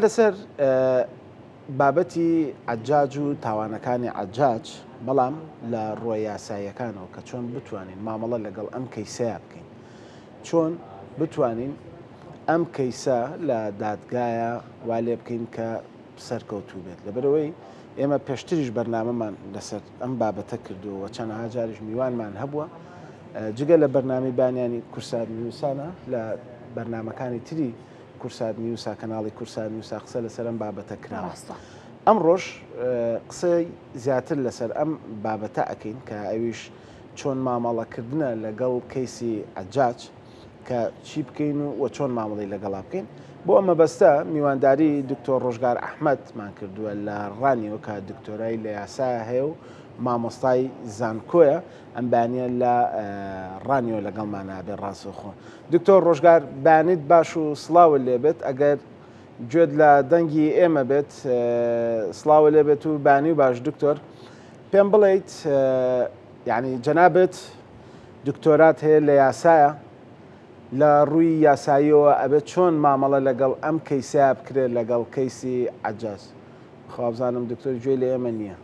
لەسەر بابەتی عەجاج و تاوانەکانی عەجاج، بەڵام لە ڕووە یاساییەکانەوە کە چۆن بتوانین مامەڵە لەگەڵ ئەم کەیسەیا بکەین، چۆن بتوانین ئەم کەیسە لە دادگایە وا لێ بکەین کە سەرکەوتوو بێت. لەبەرئەوەی ئێمە پێشتریش بەرنامەمان لەسەر ئەم بابەتە کردووە و چەندەها جاریش میوانمان هەبووە، جگە لە بەرنامەی بانیانی کورسات نیوسانە لە بەرنامەکانی تری کورسات نیوسا کەناڵی کورسات نیوسا قسە لەسەر ئەم بابەتە کراوە. ڕاستە. ئەمڕۆش قسەی زیاتر لەسەر ئەم بابەتە ئەکەین کە ئەویش چۆن مامەڵەکردنە لەگەڵ کەیسی عەجاج کە چی بکەین و وە چۆن مامەڵەی لەگەڵا بکەین. بۆ ئەم مەبەستە میوانداری دکتۆر ڕۆژگار ئەحمەدمان کردووە لە ڕانیەوە کە دکتۆرای لە یاسا هەیە و مامۆستای زانکۆیە. ئەم بەیانیە لە ڕانیۆ لەگەڵمان نابێت ڕاستەوخۆ. دکتۆر ڕۆژگار بەیانیت باش و سڵاوت لێبێت ئەگەر گوێت لە دەنگی ئێمە بێت سڵاوت لێبێت و بانی و باش دکتۆر پێم بڵیت یعنی جەنابت دکتۆرات هەیە لە یاسایە لە ڕووی یاساییەوە ئەبێت چۆن مامەڵە لەگەڵ ئەم کەیسەیە بکرێت لەگەڵ کەیسی عەجاز خوابزانم دکتۆر گوێی لە ئێمە نییە.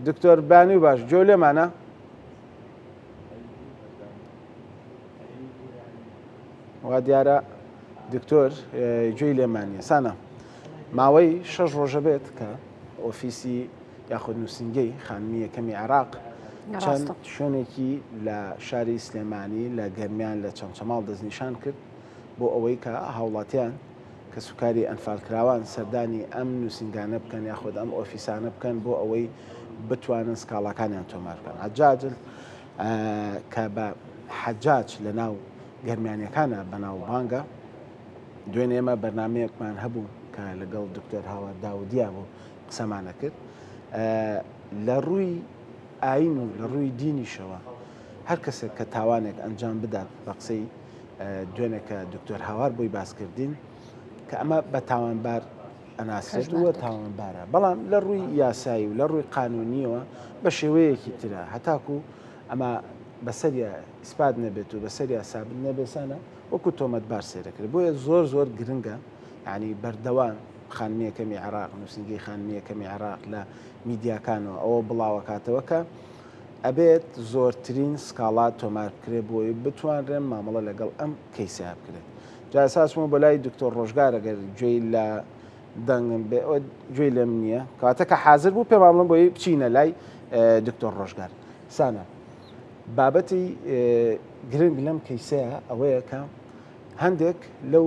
دکتۆر بانی و باش گوێ لێمانە؟ وا دیارە دکتۆر گوێی لێمانە سانە ماوەی شەش ڕۆژە بێت کە ئۆفیسی یاخود نووسنگەی خانمی یەکەمی عێراق چەند شوێنێکی لە شاری سلێمانی لە گەرمیان لە چەمچەماڵ دەستنیشان کرد بۆ ئەوەی کە هاوڵاتیان کەسوکاری ئەنفالکراوان سەردانی ئەم نووسینگانە بکەن یاخود ئەم ئۆفیسانە بکەن بۆ ئەوەی بتوانن سکاڵاکانیان تۆمار بکەن. حەجاج کە بە حەجاج لە ناو گەرمیانیەکانە بەناوبانگە، دوێنێ ئێمە بەرنامەیەکمان هەبوو کە لەگەڵ دکتۆر هاوار داودیا بوو قسەمانە کرد لە ڕووی ئاین و لە ڕووی دینیشەوە هەر کەسێک کە تاوانێک ئەنجام بدات بە قسەی دوێنێ کە دکتۆر هاوار بۆی باس کردین کە ئەمە بە تاوانبار ئەناسرێت و تاوانبارە بەڵام لە ڕووی یاسایی و لە ڕووی قانونیەوە بە شێوەیەکی ترە هەتاکو ئەمە بەسەریا ئیسپات نەبێت و بەسەریا سابت نەبێسانە وەکو تۆمەتبار سێرەکرێت بۆیە زۆر زۆر گرنگە یعنی بەردەوام خانمی یەکەمی عێراق نووسینگەی خانمی یەکەمی عێراق لە میدیاکانەوە ئەوە بڵاوەکاتەوە کە ئەبێت زۆرترین سکاڵا تۆمار بکرێت بۆی بتوانرێن مامەڵە لەگەڵ ئەم کەیسە بکرێت. جا ئێستا ئەچمەوە بۆ لای دکتۆر ڕۆژگار ئەگەر گوێی لە دەنگم بێ ئەوە گوێی لێم نییە کەواتە کە حاضر بوو پێمان بڵێن بۆی بچینە لای دکتۆر ڕۆژگار. سانا بابەتی گرنگ لەم کەیسەیە ئەوەیە کە هەندێک لەو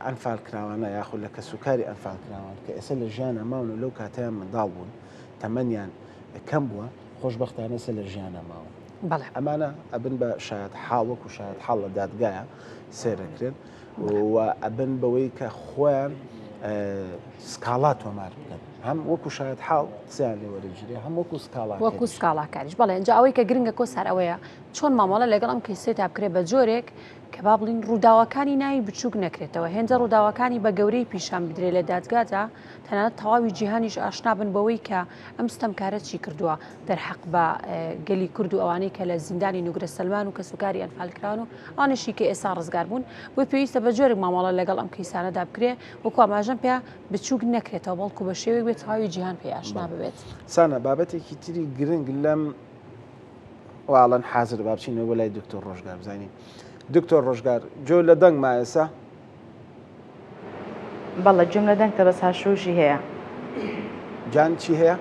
ئەنفالکراوانە یاخود لە کەسوکاری ئەنفالکراوان کە ئێستا لە ژیانە ماون و لەو کاتیان منداڵ بوون تەمەنیان کەم بووە خۆشبەختانە ئێستا لە ژیانا ماون. بەڵێ. ئەمانە ئەبن بە شایەت حاڵ وەکو شایەت حاڵ لە دادگایە سێرەکرێن و ئەبن بەوەی کە خۆیان سکاڵا تۆمار بکەن هەم وەکو شایەت حاڵ قسەیان لێ وەرەگیرێ هەم وەکو سکاڵا وەکو سکاڵاکاریش بەڵێ ئینجا ئەوەی کە گرنگە کۆسار ئەوەیە چۆن مامەڵە لەگەڵ ئەم کەیسەدا بکرێت بە جۆرێک کە با بڵین ڕووداوەکانی ناوی بچووک نەکرێتەوە هێندە ڕووداوەکانی بە گەورەی پیشان بدرێت لە دادگادا تەنانەت تەواوی جیهانیش ئاشنا بن بەوەی کە ئەم ستەمکارە چی کردووە دەرحەق بە گەلی کورد و ئەوانەی کە لە زیندانی نوگرە سەلمان و کەسوکاری ئەنفالکراون و ئەوانەشی کە ئێستا ڕزگار بوون بۆی پێویستە بە جۆرێک مامەڵە لەگەڵ ئەم کەیسانەدا بکرێ وەکو ئاماژەم پێ بچووک نەکرێتەوە بەڵکو بە شێوەیەک بێت تەواوی جیهان پێی ئاشنا ببێت. سانا بابەتێکی تری گرنگ لەم واڵەن حازر با بچینەوە بۆ لای دکتۆر ڕۆژگار بزانین دکتۆر ڕۆژگار جۆ لە دەنگ ما ئێسا بەڵێ گوێم لە دەنگتە بەس هاشووشی هەیە. جان چی هەیە؟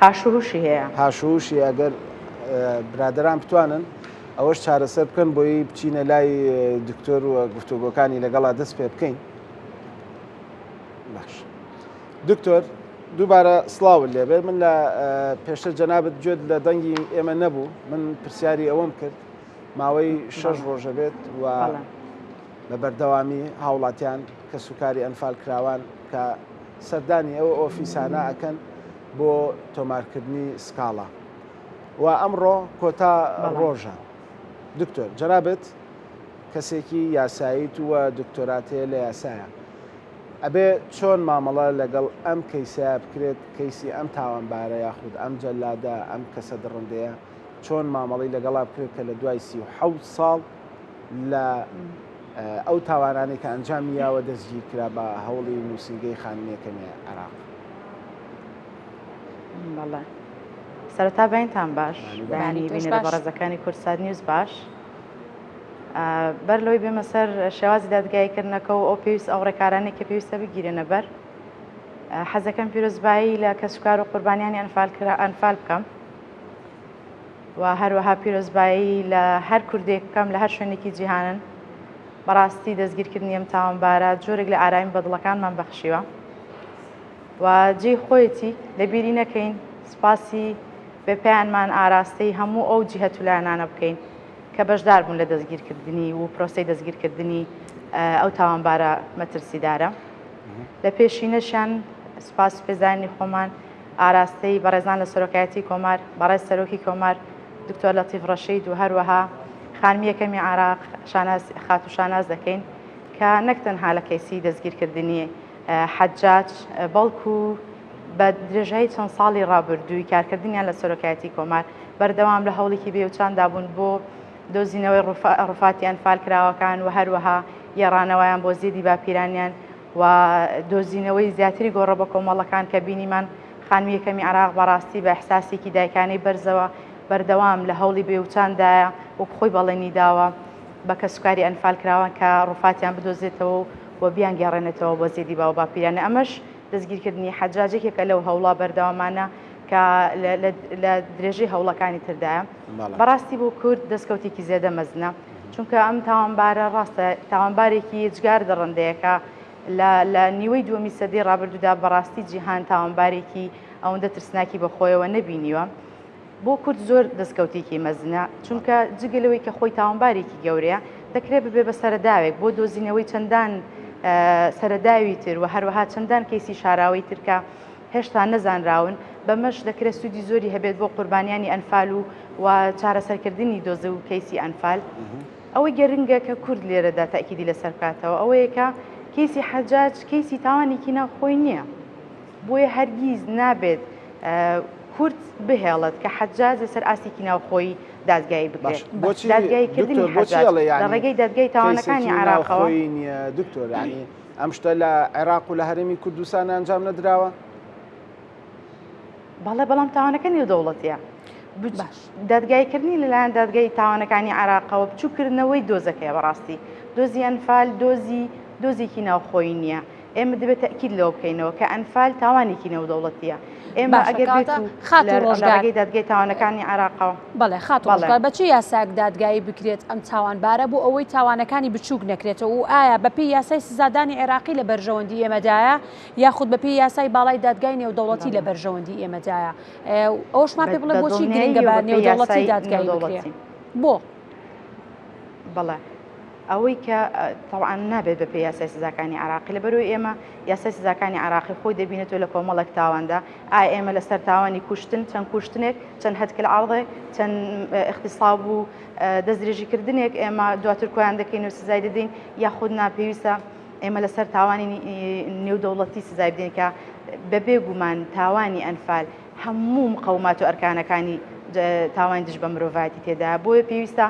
هاشوهوشی هەیە. هاشوهوشی ئەگەر برادەران بتوانن ئەوەش چارەسەر بکەن بۆی بچینە لای دکتۆر و گفتوگۆکانی لەگەڵا دەست پێ بکەین. باش دکتۆر دووبارە سڵاوت لێبێ من لە پێشتر جەنابت گوێت لە دەنگی ئێمە نەبوو من پرسیاری ئەوەم کرد ماوەی شەش ڕۆژە بێت و بە بەردەوامی هاوڵاتیان کەسوکاری ئەنفالکراوان کە سەردانی ئەو ئۆفیسانە ئەکەن بۆ تۆمارکردنی سکاڵا و ئەمڕۆ کۆتا ڕۆژە دکتۆر جەنابت کەسێکی یاساییت و دکتۆراتەیە لە یاسایە ئەبێ چۆن مامەڵە لەگەڵ ئەم کەیسەیە بکرێت کەیسی ئەم تاوانبارە یاخود ئەم جەلادە ئەم کەسە دڕندەیە؟ چۆن مامەڵەی لەگەڵا بکرێت کە لە دوای 37 ساڵ لە ئەو تاوانانەی کە ئەنجامی یاوە دەستگیر کرا بە هەوڵی نووسینگەی خانمی یەکەمی عێراق. بەڵێ سەرەتا بەینتان باش بەیانی بینەرە بەڕێزەکانی کوردسات نیوز باش بەر لەوەی بێمە سەر شێوازی دادگاییکردنەکە و ئەو پێویست ئەو ڕێکارانەی کە پێویستە بگیرێنە بەر حەزەکەم پیرۆزبایی لە کەسوکار و قوربانیانی ئەنفال کرا ئەنفال بکەم و هەروەها پیرۆزبایی لە هەر کوردێک بکەم لە هەر شوێنێکی جیهانن بەڕاستی دەستگیرکردنی ئەم تاوانبارە جۆرێک لە ئارامی بە دڵەکانمان بەخشیوە و جێی خۆیەتی لەبیری نەکەین سوپاسی بێپیانمان ئاراستەی هەموو ئەو جیهەت و لایەنانە بکەین کە بەشدار بوون لە دەستگیرکردنی و پرۆسەی دەستگیرکردنی ئەو تاوانبارە مەترسیدارە. لە پێشینەشیان سوپاس و پێزانینی خۆمان ئاراستەی بەڕێزان لە سەرۆکایەتی کۆمار، بەڕێز سەرۆکی کۆمار دکتۆر لەتیف ڕەشید و هەروەها خانمی یەکەمی عێراق شاناز خاتوو شاناز دەکەین کە نەک تەنها لە کەیسی دەستگیرکردنی حەجاج بەڵکو بە درێژایی چەند ساڵی ڕابردووی کارکردنیان لە سەرۆکایەتی کۆمار بەردەوام لە هەوڵێکی بێوچاندا بوون بۆ دۆزینەوەی ڕوفاتی ئەنفالکراوەکان و هەروەها گێڕانەوەیان بۆ زێدی باپیرانیان و دۆزینەوەی زیاتری گۆڕە بە کۆمەڵەکان کە بینیمان خانمی یەکەمی عێراق بەڕاستی بە ئیحساسێکی دایکانەی بەرزەوە بەردەوام لە هەوڵی بێوچاندایە وەک خۆی بەڵێنی داوە بە کەسوکاری ئەنفالکراوان کە ڕوفاتیان بدۆزێتەوە و بیانگێڕێنێتەوە بۆ زێدی باوباپیرانە ئەمەش دەستگیرکردنی حەجاج یەکێکە لەو هەوڵە بەردەوامانە کە لە درێژەی هەوڵەکانی تردایە. بەڕاستی بۆ کورد دەستکەوتێکی زێدە مەزنە، چونکە ئەم تاوانبارە ڕاستە تاوانبارێکی یەجگار دڕندەیە کە لە نیوەی دووەمی سەدەی ڕابردوودا بەڕاستی جیهان تاوانبارێکی ئەوەندە ترسناکی بەخۆیەوە نەبینیوە. بۆ کورد زۆر دەستکەوتێکی مەزنە، چونکە جگە لەوەی کە خۆی تاوانبارێکی گەورەیە، دەکرێت ببێ بە سەرەداوێک بۆ دۆزینەوەی چەندان سەرەداوی تر و هەروەها چەندان کەیسی شاراوەی تر کە هێشتا نەزانراون، بەمەش دەکرێت سوودی زۆری هەبێت بۆ قوربانیانی ئەنفال و و چارەسەرکردنی دۆز و کەیسی ئەنفال. ئەوەی گرنگە کە کورد لێرەدا تەئکیدی لەسەر بکاتەوە ئەوەیە کە کەیسی حەجاج کەیسی تاوانێکی ناوخۆی نییە، بۆیە هەرگیز نابێت کورد بهێڵێت کە حەجاج لەسەر ئاستێکی ناوخۆیی دادگایی بکرێت. دادگاییکردنی حەجاج لە ڕێگەی دادگای تاوانەکانی عێراقەوە. دکتۆر یانی ئەم شتە لە عێراق و لە هەرێمی کوردستان ئەنجام نەدراوە؟ بەڵێ بەڵام تاوانەکە نێودەوڵەتیە. دادگایکردنی لەلایەن دادگای تاوانەکانی عێراقەوە بچووکردنەوەی دۆزەکەیە بەڕاستی دۆزی ئەنفال دۆزی دۆزێکی ناوخۆیی نییە ئێمە دەبێت تەئکید لەوە بکەینەوە کە ئەنفال تاوانێکی نێودەوڵەتییە. ئێمە باشە ئەگەر بێت کەواتە و خاتوو لە لە ڕۆژگار ڕێگەی دادگای تاوانەکانی عێراقەوە بەڵێ خاتوو بەڵێ. ڕۆژگار بە چ یاسایەک دادگایی بکرێت ئەم تاوانبارە بۆ ئەوەی تاوانەکانی بچووک نەکرێتەوە و ئایا بەپێی یاسای سزادانی عێراقی لە بەرژەوەندی ئێمەدایە یاخود بەپێی یاسای باڵای دادگای نێودەوڵەتی لە بەڵێ. بەرژەوەندی ئێمەدایە ئەوەشمان بە پێ بڵێ بە بۆچی گرنگە دڵنیاییەوە بە بەپێی نێودەوڵەتی یاسای دادگایی بکرێ نێودەوڵەتی. بۆ؟ بەڵێ. ئەوەی کە تەبعەن نابێت بە پێی یاسای سزاکانی عێراقی لەبەرئەوەی ئێمە یاسای سزاکانی عێراقی خۆی دەبینێتەوە لە کۆمەڵێک تاواندا ئایا ئێمە لەسەر تاوانی کوشتن چەند کوشتنێک چەند هەتکل عەرضێک چەند اغتصاب و دەستدرێژیکردنێک ئێمە دواتر کۆیان دەکەین و سزای دەدەین یاخود نا پێویستە ئێمە لەسەر تاوانی نێودەوڵەتی سزای بدەین کە بەبێ گومان تاوانی ئەنفال هەموو مقەومات و ئەرکانەکانی تاوانی دژ بە مرۆڤایەتی تێدایە بۆیە پێویستە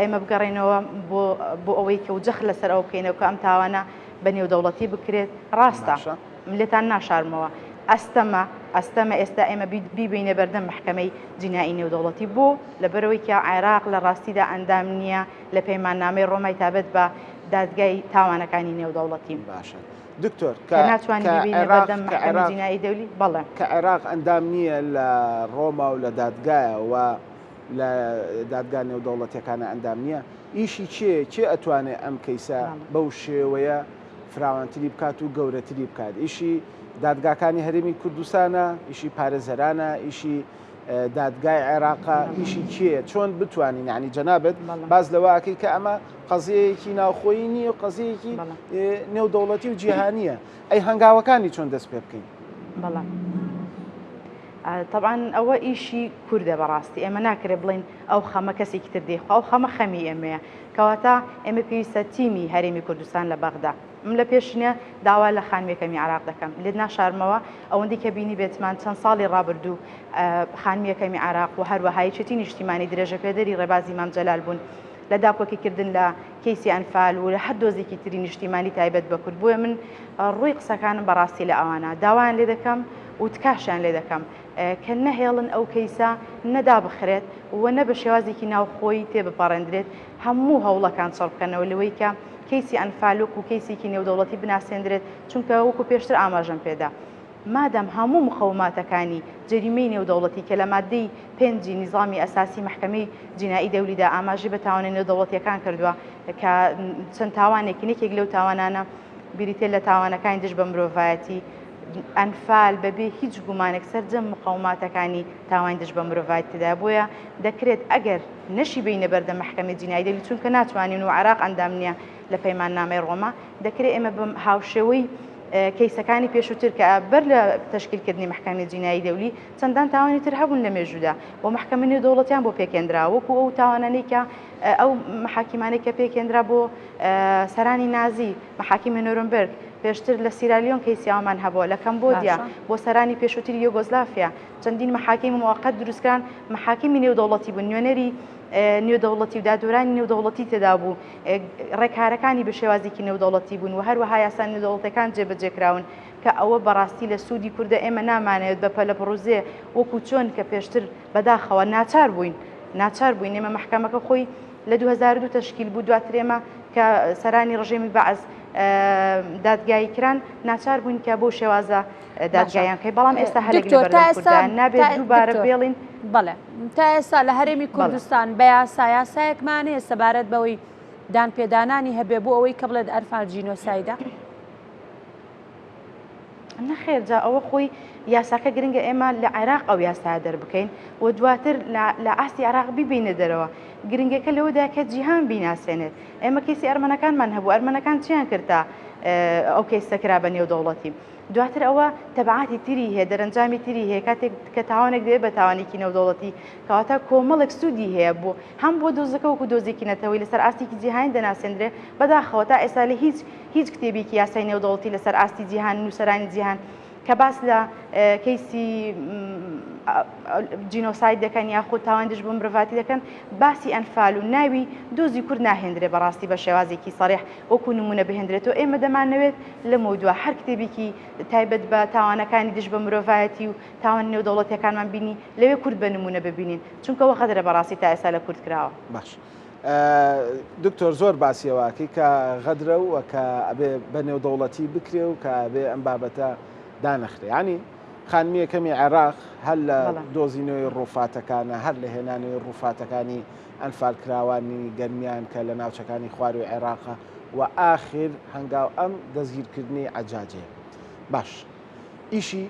ئێمە بگەڕێینەوە بۆ بۆ ئەوەی کە و جەخت لەسەر ئەوە بکەینەوە کە ئەم تاوانە بە نێودەوڵەتی بکرێت ڕاستە باشە. من لێتان ناشارمەوە ئەستەمە ئەستەمە ئێستا ئێمە بیبەینە بەردەم مەحکەمەی جینائی نێودەوڵەتی بۆ لەبەرئەوەی کە عێراق لە ڕاستیدا ئەندام نییە لە پەیماننامەی ڕۆمای تابەت بە دادگای تاوانەکانی نێودەوڵەتی. باشە دکتۆر کە کە ناتوانین کە بیبەینە عێراق بەردەم کە مەحکەمەی عێراق جینائی دەولی بەڵێ. کە عێراق ئەندام نییە لە ڕۆما و لە دادگایە و لە دادگا نێودەوڵەتیەکانا ئەندام نیە ئیشی کێیە کێ ئەتوانێ ئەم کەیسە بەو شێوەیە فراوانتری بکات و گەورەتری بکات ئیشی دادگاکانی هەرێمی کوردستانە ئیشی پارێزەرانە ئیشی دادگای عێراقا ئیشی کێیە چۆن بتوانین ینی جەنابەت باز لەوەکەی کە ئەمە قەزیەیەکی ناوخۆیی نییە و قەزیەیەکی نێودەوڵەتی و جیهانیە ئەی هەنگاوەکانی چۆن دەست پێ بکەین؟ بەڵام تەبعەن ئەوە ئیشی کوردە بەڕاستی ئێمە ناکرێت بڵێین ئەو خەمە کەسێکی تر دەیخوا ئەو خەمە خەمی ئێمەیە کەواتە ئێمە پێویستە تیمی هەرێمی کوردستان لە بەغدا. م لە پێشینە داوا لە خانمی یەکەمی عێراق دەکەم، لێت ناشارمەوە ئەوەندەی کە بینیبێتمان چەند ساڵی ڕابردوو خانمی یەکەمی عێراق و هەروەها یەکێتی نیشتیمانی درێژەپێدەری ڕێبازی مام جەلال بوون لە داکۆکیکردن لە کەیسی ئەنفال و لە هەر دۆزێکی تری نیشتیمانی تایبەت بە کورد. بۆیە من ڕووی قسەکانم بەڕاستی لە ئەوانە داوایان لێ دەکەم و تکاشیان لێ دەکەم کە نەهێڵن ئەو کەیسە نە دابخرێت و نە بە شێوازێکی ناوخۆیی تێبپەڕێندرێت، هەموو هەوڵەکان چڕ بکەنەوە لەوەی کە کەیسی ئەنفال وەکو کەیسێکی نێودەوڵەتی بناسێندرێت، چونکە وەکو پێشتر ئاماژەم پێدا مادام هەموو مقەوماتەکانی جەریمەی نێودەوڵەتی کە لە ماددەی پێنجی نیزامی ئەساسی مەحکەمەی جینائی دەولیدا ئاماژەی بە تاوانە نێودەوڵەتییەکان کردووە کە چەند تاوانێکن یەکێک لەو تاوانانە بریتیە لە تاوانەکانی دژ بە مرۆڤایەتی، ئەنفال بەبێ هیچ گومانێک سەرجەم مقەوماتەکانی تاوانی دژ بە مرۆڤایەتی تێدایە، بۆیە دەکرێت ئەگەر نەشی بەینە بەردەم مەحکەمەی جینائی دەولی چونکە ناتوانین و عێراق ئەندام نییە لە پەیماننامەی ڕۆما، دەکرێت ئێمە بە هاوشێوەی کەیسەکانی پێشووتر کە بەر لە تەشکیلکردنی مەحکەمەی جینائی دەولی چەندان تاوانی تر هەبوون لە مێژوودا و مەحکەمە نێودەوڵەتیان بۆ پێکهێنرا وەکو ئەو تاوانانەی کە ئەو محاکیمانەی کە پێکهێنرا بۆ سەرانی نازی، محاکیمی نۆرنبرگ، پێشتر لە سیرالیۆن کەیسی ئەومان هەبووە، لە کەمبۆدیا بۆ سەرانی پێشووتری یۆگۆسلافیا چەندین محاکیمی موەقەت دروستکران، محاکیمی نێودەوڵەتی بوون، نوێنەری نێودەوڵەتی و دادوەرانی نێودەوڵەتی تێدا بوو، ڕێکارەکانی بە شێوازێکی نێودەوڵەتی بوون و هەروەها یاسا نێودەوڵەتیەکان جێبەجێکراون کە ئەوە بەڕاستی لە سوودی کوردە، ئێمە نامانەوێت بە پەلەپڕوزێ وەکو چۆن کە پێشتر بەداخەوە ناچار بووین ناچار بووین ئێمە مەحکەمەکە خۆی لە 2002 تەشکیل بوو دواتر ئێمە کە سەرانی ڕژێمی بەعس دادگایی کران ناچار بووین کە بەو شێوازە دادگایان کەی بەڵام ئێستا هەلێک دکتۆر تا لەبەردەم ئێستا کوردە نابێت تا دووبارە دکتۆر بێڵین بەڵێ تا ئێستا لە هەرێمی بەڵێ کوردستان بە یاسا یاسایەکمان هەیە سەبارەت بەوەی دانپێدانانی هەبێ بۆ ئەوەی کە بڵێت ئەنفال جینۆسایدە؟ نەخێر جا ئەوە خۆی یاساکە گرنگە ئێمە لە عێراق ئەو یاسایە دەربکەین و دواتر لە ئاستی عێراق بیبینە دەرەوە گرنگەکە لەوەدا کە جیهان بیناسێنێت ئێمە کەیسی ئەرمەنەکانمان هەبوو ئەرمەنەکان چیان کرد تا ئەو کەیسە کرا بە نێودەوڵەتی دواتر ئەوە تەبعاتی تری هەیە دەرەنجامی تری هەیە کاتێک کە تاوانێک دەبێت بە تاوانێکی نێودەوڵەتی کەواتە کۆمەڵێک سوودی هەیە بۆ هەم بۆ دۆزەکە وەکو دۆزێکی نەتەوەی لەسەر ئاستێکی جیهانی دەناسێندرێ بەداخەوە تا ئێستا لە هیچ هیچ کتێبێکی یاسای نێودەوڵەتی لەسەر ئاستی جیهان نووسەرانی جیهان کە باس لە کەیسی جینۆساید دەکەن یاخود تاوان دژ بە مرۆڤاتی دەکەن باسی ئەنفال و ناوی دۆزی کورد ناهێندرێ بەڕاستی بە شێوازێکی سەریح وەکو نمونە بهێندرێتەوە ئێمە دەمانەوێت لەمەودوا هەر کتێبێکی تایبەت بە تاوانەکانی دژ بە مرۆڤایەتی و تاوان نێودەوڵەتیەکانمان بینی لەوێ کورد بە نمونە ببینین چونکە وە غەدرە بەڕاستی تا ئێستا لە کورد کراوە. باش دکتۆر زۆر باسی ئەوە ئەکەی کە غەدرە و کە ئەبێ بە نێودەوڵەتی بکرێ و کە ئەبێ ئەم بابەتە دانەخرێ یانی خانمی یەکەمی عێراق هەر لە دۆزینەوەی ڕووفاتەکانە هەر لە هێنانەوەی ڕووفاتەکانی ئەنفالکراوانی گەرمیان کە لە ناوچەکانی خواروی عێراقە و ئاخر هەنگاو ئەم دەستگیرکردنی عەجاجەیە باش ئیشی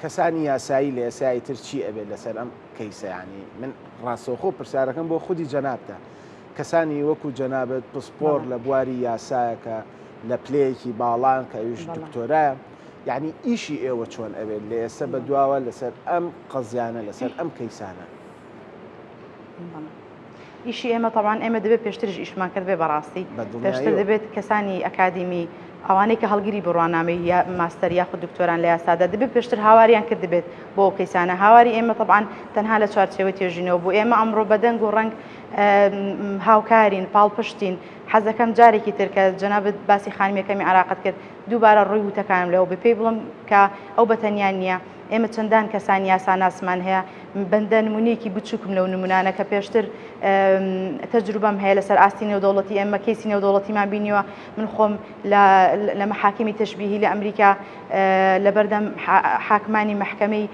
کەسانی یاسایی لە ئێسای تر چی ئەبێت لەسەر ئەم کەیسە یانی من ڕاستەوخۆ پرسیارەکەم بۆ خودی جەنابتە کەسانی وەکو جەنابت پسپۆر لە بواری یاسایە کە لە پلەیەکی باڵان کە ئەویش دکتۆرایە یعنی ئیشی ئێوە چۆن ئەبێت لە ئێستا بە دواوە لەسەر ئەم قەزیانە لەسەر ئەم کەیسانە؟ ئیشی ئێمە تەبعەن ئێمە دەبێت پێشتریش ئیشمان کردبێ بەڕاستی پێشتر دەبێت کەسانی ئەکادیمی ئەوانەی کە هەڵگری بڕوانامەی یا ماستەر یاخود دکتۆران لە یاسادا دەبێت پێشتر هاواریان کردبێت بۆ ئەو کەیسانە هاواری ئێمە تەبعەن تەنها لە چوارچێوەی توێژینەوە بوو ئێمە ئەمڕۆ بە دەنگ و ڕەنگ هاوکارین پاڵپشتین حەزەکەم جارێکی تر کە جەنابت باسی خانمیەکەمی عراقت کرد دووبارە ڕووی وتەکانم لەوە بێ پێی بڵم کە ئەو بە تەنیا نییە ئێمە چەندان کەسانی یاساناسمان هەیە، بەندە نمونەیەکی بچووکم لەو نمونانە کە پێشتر تەجروبەم هەیە لەسەر ئاستی نێودەوڵەتی ئێمە کەیسی نێودەوڵەتیمان بینیوە من خۆم لە مەحاکمی تەشبیهی لە ئەمریکا لەبەردەم حاکمانی مەحکەمەی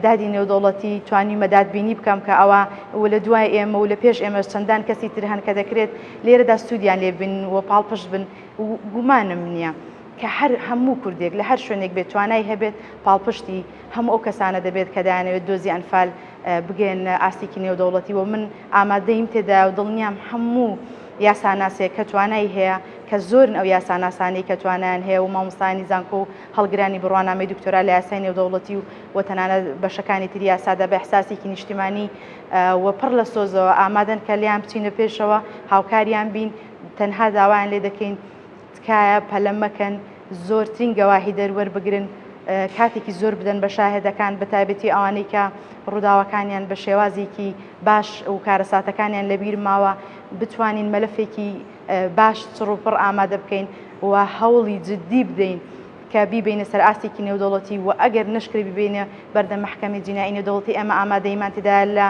دادی نێودەوڵەتی توانیومە دادبینی بکەم کە ئەوە و لە دوای ئێمە و لە پێش ئێمەش چەندان کەسی تر هەن کە دەکرێت لێرەدا سوودیان لێ بن و پاڵپشت بن و گومانم نییە. کە هەر هەموو کوردێک لە هەر شوێنێک بێت توانای هەبێت پاڵپشتی هەموو ئەو کەسانە دەبێت کە دەیانەوێت دۆزی ئەنفال بگەیەننە ئاستێکی نێودەوڵەتی و من ئامادەییم تێدایە و دڵنیام هەموو یاساناسێک کە توانای هەیە کە زۆرن ئەو یاساناسانەی کە توانایان هەیە و مامۆستایانی زانکۆ و هەڵگرانی بڕوانامەی دکتۆرا لە یاسای نێودەوڵەتی و و تەنانەت بەشەکانی تری یاسادا بە ئیحساسێکی نیشتیمانی و پڕ لە سۆزەوە ئامادەن کە لێیان بچینە پێشەوە هاوکاریان بین تەنها داوایان لێ دەکەین. تکایە پەلە مەکەن، زۆرترین گەواهیدەر وەربگرن، کاتێکی زۆر بدەن بە شاهێدەکان، بەتایبەتی ئەوانەی کە ڕووداوەکانیان بە شێوازێکی باش و کارەساتەکانیان لەبیر ماوە، بتوانین مەلەفێکی باش چڕ و پڕ ئامادە بکەین و هەوڵی جددی بدەین کە بیبەینە سەر ئاستێکی نێودەوڵەتی و ئەگەر نەشکرێ بیبەینە بەردەم مەحکەمەی جینائی نێودەوڵەتی ئێمە ئامادەییمان تێدایە لە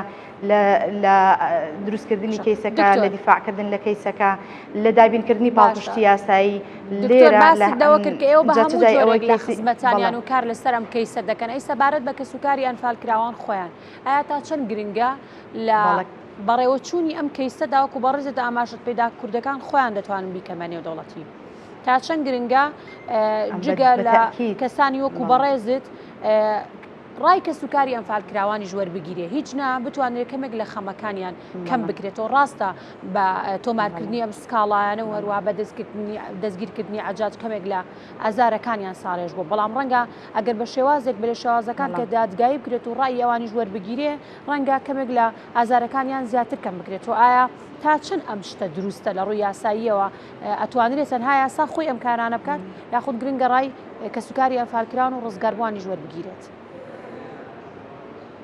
لە لە دروستکردنی کەیسەکە لە دیفاعکردن لە کەیسەکە لە دابینکردنی پاڵپشتی یاسایی لێرە لە دەوە کرد کە ئێوە بە هەموو جۆرێک لە خزمەتانیان و کار لەسەر ئەم کەیسە دەکەن ئەی سەبارەت بە کەسوکاری ئەنفالکراوان خۆیان ئایا تا چەند گرنگە لە بەڕێوەچوونی ئەم کەیسەدا وەکو بەڕێزت ئاماژەت پێدا کوردەکان خۆیان دەتوانن بیکەن بە نێودەوڵەتی تا چەند گرنگە جگە لە کەسانی وەکو بەڕێزت ڕای کەسوکاری ئەنفالکراوانیش وەربگیرێ هیچ نا بتوانرێت کەمێک لە خەمەکانیان کەم بکرێتەوە ڕاستە بە تۆمارکردنی ئەم سکاڵایانە و هەروە بە دەستگیرکردنی عجاج کەمێک لە ئازارەکانیان ساڕێژ بوو بەڵام ڕەنگە ئەگەر بە شێوازێک بە لە شێوازەکان کە دادگایی بکرێت و ڕای ئەوانیش وەربگیرێ ڕەنگە کەمێک لە ئازارەکانیان زیاتر کەم بکرێتەوە ئایا تا چەند ئەم شتە دروستە لە ڕووی یاساییەوە ئەتوانرێت تەنها یاسا خۆی ئەم کارانە بکات یاخود گرنگە ڕای کەسوکاری ئەنفالکراون و ڕزگاربووانیش وەربگیرێت؟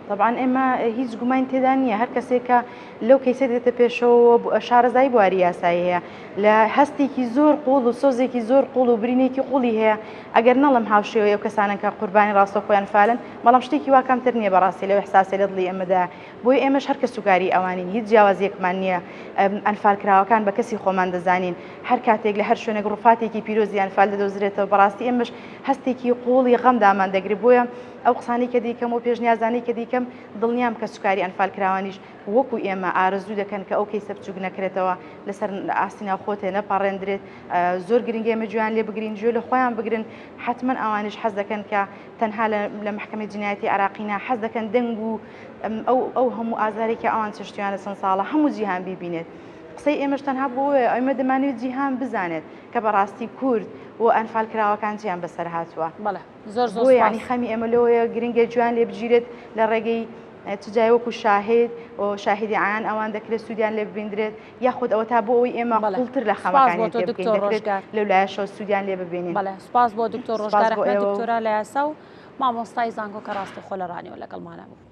طبعا ئێمە هیچ گومانی تێدا نییە هەر کەسێک کە لەو کەیسە دێتە پێشەوە شارەزایی بواری یاسایی هەیە لە هەستێکی زۆر قوڵ و سۆزێکی زۆر قوڵ و برینێکی قوڵی هەیە ئەگەر نەڵم هاوشێوەی ئەو کەسانە کە قوربانی ڕاستەوخۆیان فالن بەڵام شتێکی وا کەمتر نییە بەڕاستی لەو ئیحساسەی لە دڵی ئێمەدا بۆیە ئێمەش هەر کەسوکاری ئەوانین هیچ جیاوازیەکمان نییە ئەنفالکراوەکان بە کەسی خۆمان دەزانین هەر کاتێک لە هەر شوێنێک ڕوفاتێکی پیرۆزی ئەنفال دەدۆزرێتەوە بەڕاستی ئێمەش هەستێکی قوڵی غەم دامان دەگرێت بۆیە ئەو قسانەی کە دەیکەم و پێشنیازانەی کە دەیکەم دڵنیام کەسوکاری ئەنفالکراوانیش وەکو ئێمە ئارەزوو دەکەن کە ئەو کەیسە بچوک نەکرێتەوە لەسەر ئاستی ناوخۆ تێنەپەڕێندرێت زۆر گرنگە ئێمە گوێیان لێ بگرین گوێ لە خۆیان بگرن حتمما ئەوانیش حەز دەکەن کە تەنها لە مەحکەمەی جینایەتی عێراقی نا حەز دەکەن دەنگ و ئەو ئەو هەموو ئازارێک کە ئەوان چەشتویانە چەند ساڵە هەموو جیهان بیبینێت قسەی ئێمەش تەنها بۆیە ئێمە دەمانەوێت جیهان بزانێت کە بەڕاستی کورد و ئەنفالکراوەکان چیان بەسەر هاتووە. بەڵێ زۆر زۆر ینی سوپاس. خەمی ئێمە لەوەیە گرنگە گوێیان لێ بگیرێت لە ڕێگەی چ جای وەکو شاهید و شاهیدی عیان ئەوان دەکرێت سوودیان لێ ببیندرێت یاخود ئەوە تا بۆ ئەوەی ئێمە بەڵێ قوڵتر لە سوپاس بۆ خەمەکانیان تۆ تێبگەین دکتۆر دەکرێت ڕۆژگار. لەو لایەشەوە سوودیان لێ ببینین. بەڵێ سوپاس بۆ دکتۆر سوپاس ڕۆژگار بۆ ئەحمەد ئێوە و دکتۆرا لە یاسا و مامۆستای زانکۆ کە ڕاستەوخۆ لە ڕانیەوە لەگەڵمانە بوو.